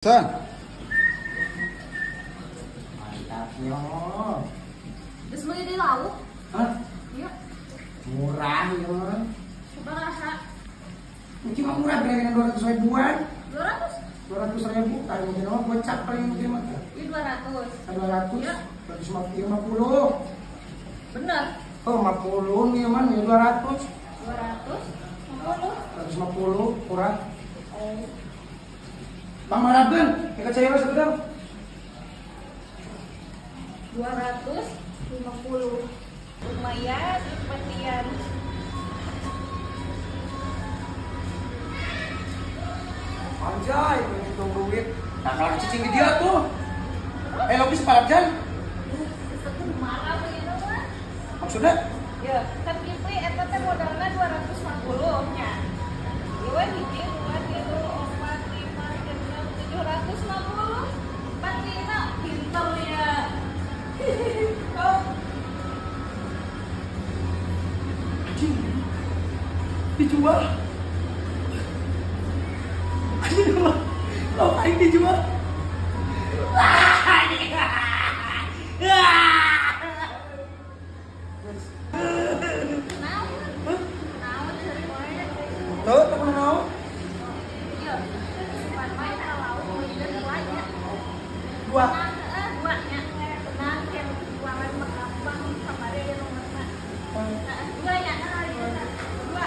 San. Mantapnya. Terus mau jadi lauk? Hah? Iya. Murah ya. Coba rasa. Mungkin mah murah kira-kira 200 ribuan. 200? 200 ribu. Kalau mungkin mah gocap paling mungkin mah. Iya 200. 200. Iya. 250. Bener. Oh, 50 nih man, ya 200. 200. 50. 250 kurang. Oh. Bang Marabun, ikat saya sebentar. 250. Lumayan, sepertian. Anjay, hitung duit. Nah, kalau cicing di dia tuh. Logis Pak Abjan. Marah begitu mah. Maksudnya? Ya, kan Kipli eta teh modalna 250 nya. Ieu we hiji, 2, 3, 4, 5, 6, 750. Patina pinter ya. Oh. Anjing. Dijual. Dijual. Lauk aing dijual. Naon dari wae. Tuh, teu kudu naon. Iya, supan wae ka lauk meulikeun dua nya. Dua. Heeh, dua nya. Tenang kayak jualan mah gampang kamari aya nomorna. Heeh, dua nya. Dua.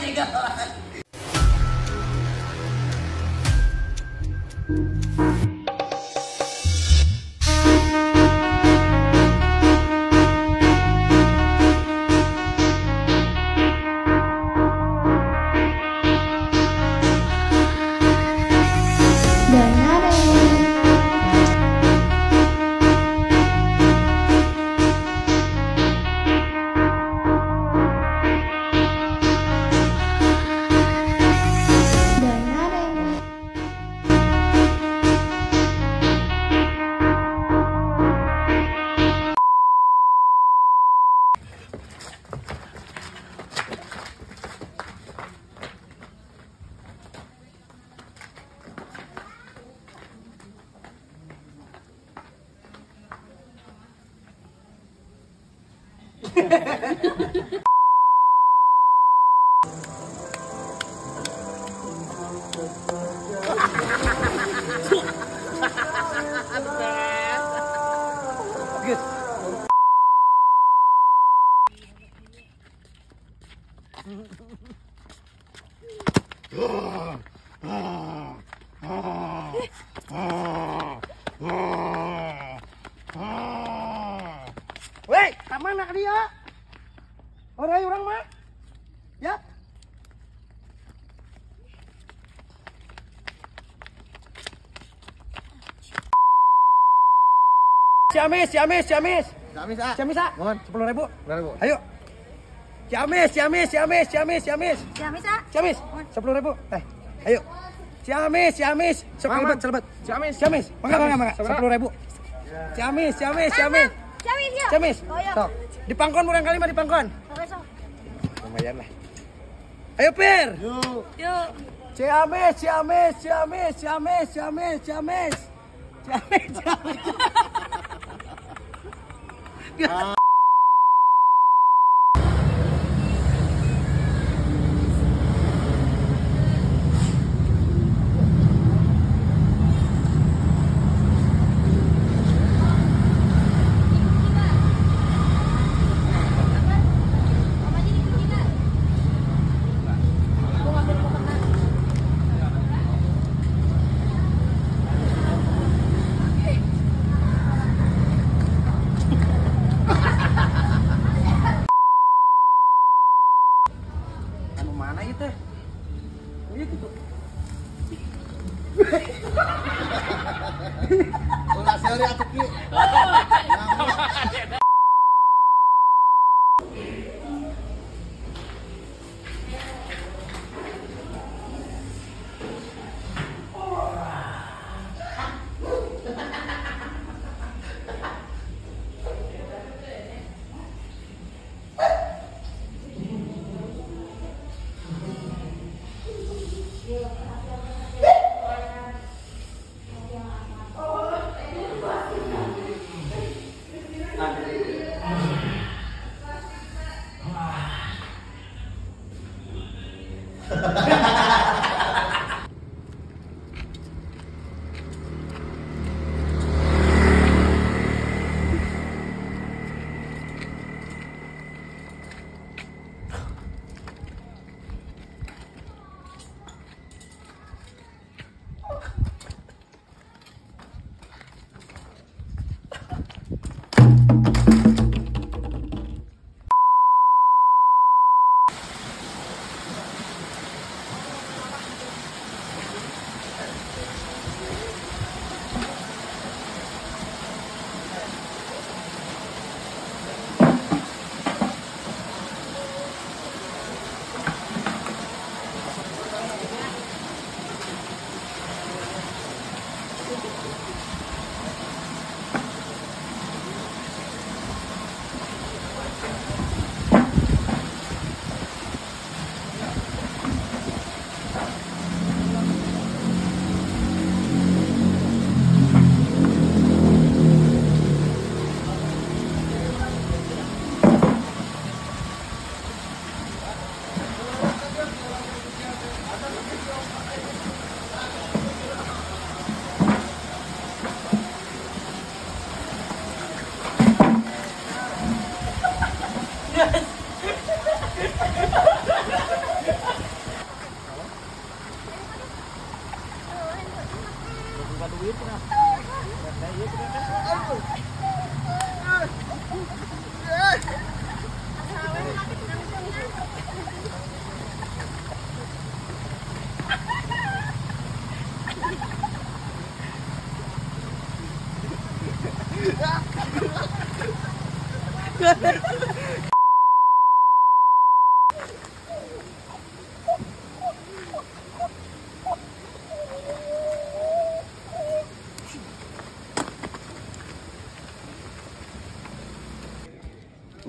Juga. Good. Woi, ka mana ka dia? Orai urang mah. Ya. Ciamis, Ciamis, Ciamis. Ciamis, ah. Ciamis, ah. Mohon. 10.000. 10.000. Ayo. Ciamis, Ciamis, Ciamis, Ciamis, Ciamis. Ciamis, ah. Ciamis. 10.000. Ayo. Ciamis, Ciamis. Sok lebet, lebet. Ciamis. Ciamis. Mangga, mangga, mangga. 10.000. Ciamis, Ciamis, Ciamis. Ciamis ya. Ciamis. Sok. Di pangkon murang kali mah di pangkon. Lumayan lah. Ayo Pir. Yuk. Yuk. Ciamis, Ciamis, Ciamis, Ciamis, Ciamis, Ciamis. Ciamis, Ciamis. Anu mana ieu teh? Oh iya gitu. Ulah seuri atuh ki.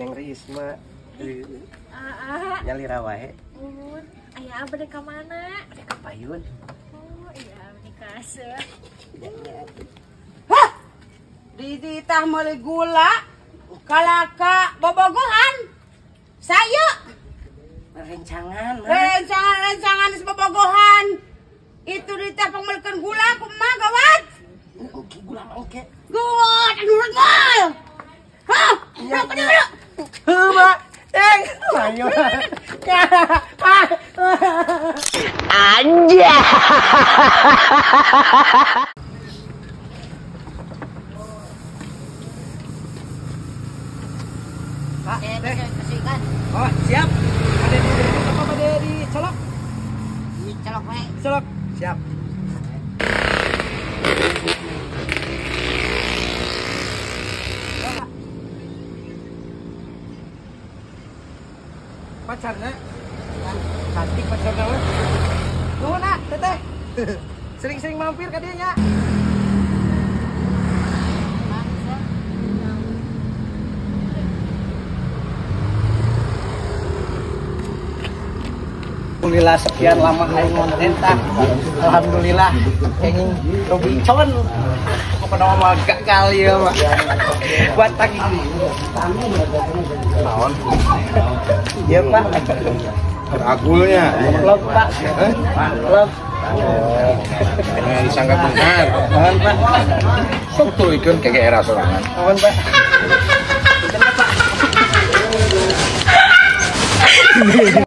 Neng Risma nyalira wae. Mun, aya abdi ka mana? Bade ka payun. Oh iya, abdi kaseuh. Hah! Dititah meuli gula, kalaka bobogohan. Sayo. Rencangan. Rencangan geus bobogohan. Itu dititah pangmeulkeun gula kumaha gawat? Gula mangke. Gawat, nurut moal. Hah? Berapa dulu? Heuh, Teng. Ayo. Anjay. Pak, oh, siap. Ada di apa pada di colok? Dicolok we. Colok. Siap. Pacarnya cantik pacarnya weh. Nuhun ah, teteh. Sering-sering mampir ka dieu nya. Alhamdulillah sekian lama aing ngonten tah. Alhamdulillah kenging Robinson. Pokoknya mah gagal ya mah. Buat tagi. Naon? Iya Pak. Agulnya. Love Pak. Love. Disangka benar. Mohon Pak. Sok tuluykeun ke era sorangan. Mohon Pak.